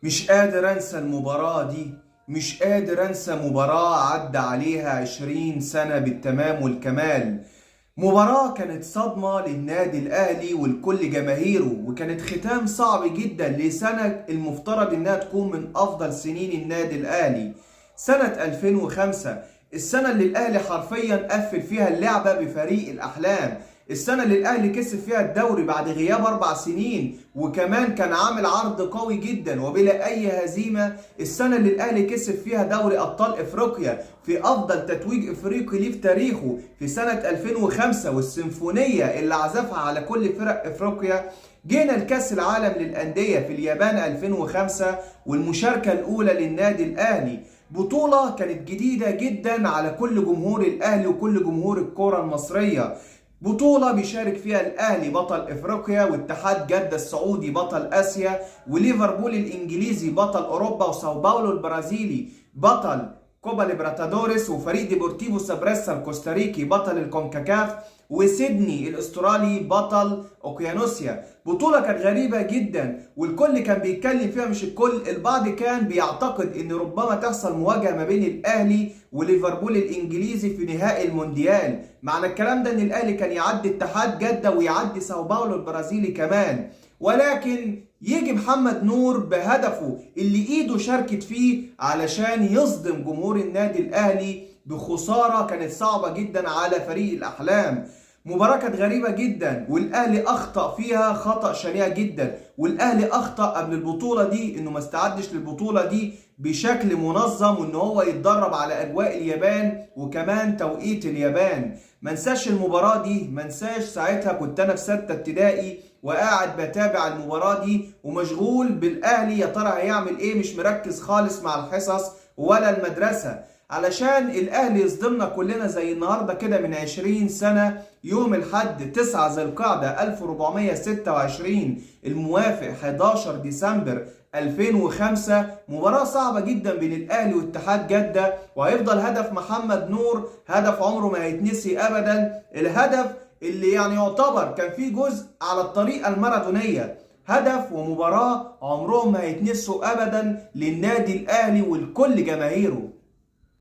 مش قادر انسى المباراة دي، مش قادر انسى مباراة عدى عليها 20 سنة بالتمام والكمال. مباراة كانت صدمة للنادي الاهلي ولكل جماهيره، وكانت ختام صعب جدا لسنة المفترض انها تكون من افضل سنين النادي الاهلي. سنة 2005، السنة اللي الاهلي حرفيا قفل فيها اللعبة بفريق الاحلام، السنة اللي الأهلي كسب فيها الدوري بعد غياب 4 سنين، وكمان كان عامل عرض قوي جدا وبلا أي هزيمة. السنة اللي الأهلي كسب فيها دوري أبطال إفريقيا في أفضل تتويج إفريقي ليه في تاريخه في سنة 2005، والسيمفونية اللي عزفها على كل فرق إفريقيا. جينا لكأس العالم للأندية في اليابان 2005، والمشاركة الأولى للنادي الأهلي، بطولة كانت جديدة جدا على كل جمهور الأهلي وكل جمهور الكرة المصرية. بطولة بيشارك فيها الأهلي بطل إفريقيا، واتحاد جدة السعودي بطل آسيا، وليفربول الإنجليزي بطل أوروبا، وساو باولو البرازيلي بطل كوبا ليبرتادوريس، وفريق ديبورتيفو سابريسا الكوستاريكي بطل الكونكاكاف، وسيدني الاسترالي بطل اوقيانوسيا. بطولة كانت غريبة جدا والكل كان بيتكلم فيها، مش الكل، البعض كان بيعتقد ان ربما تحصل مواجهة ما بين الاهلي وليفربول الانجليزي في نهائي المونديال. معنى الكلام ده ان الاهلي كان يعدي اتحاد جدة ويعدي ساو باولو البرازيلي كمان، ولكن يجي محمد نور بهدفه اللي ايده شاركت فيه علشان يصدم جمهور النادي الاهلي بخسارة كانت صعبة جدا على فريق الاحلام. مباراة كانت غريبة جدا، والاهلي اخطأ فيها خطأ شنيع جدا، والاهلي اخطأ قبل البطولة دي انه ما استعدش للبطولة دي بشكل منظم، وان هو يتدرب على اجواء اليابان وكمان توقيت اليابان. ما انساش المباراة دي، ما انساش ساعتها كنت انا في 6 ابتدائي وقاعد بتابع المباراة دي ومشغول بالاهلي يا ترى هيعمل ايه، مش مركز خالص مع الحصص ولا المدرسة، علشان الاهلي يصدمنا كلنا زي النهارده كده من 20 سنة، يوم الحد 9 ذي القعدة 1426 الموافق 11 ديسمبر 2005. مباراة صعبة جدا بين الاهلي واتحاد جدة، وهيفضل هدف محمد نور هدف عمره ما هيتنسي ابدا، الهدف اللي يعني يعتبر كان فيه جزء على الطريقة المارادونية، هدف ومباراة عمرهم ما هيتنسوا ابدا للنادي الاهلي ولكل جماهيره.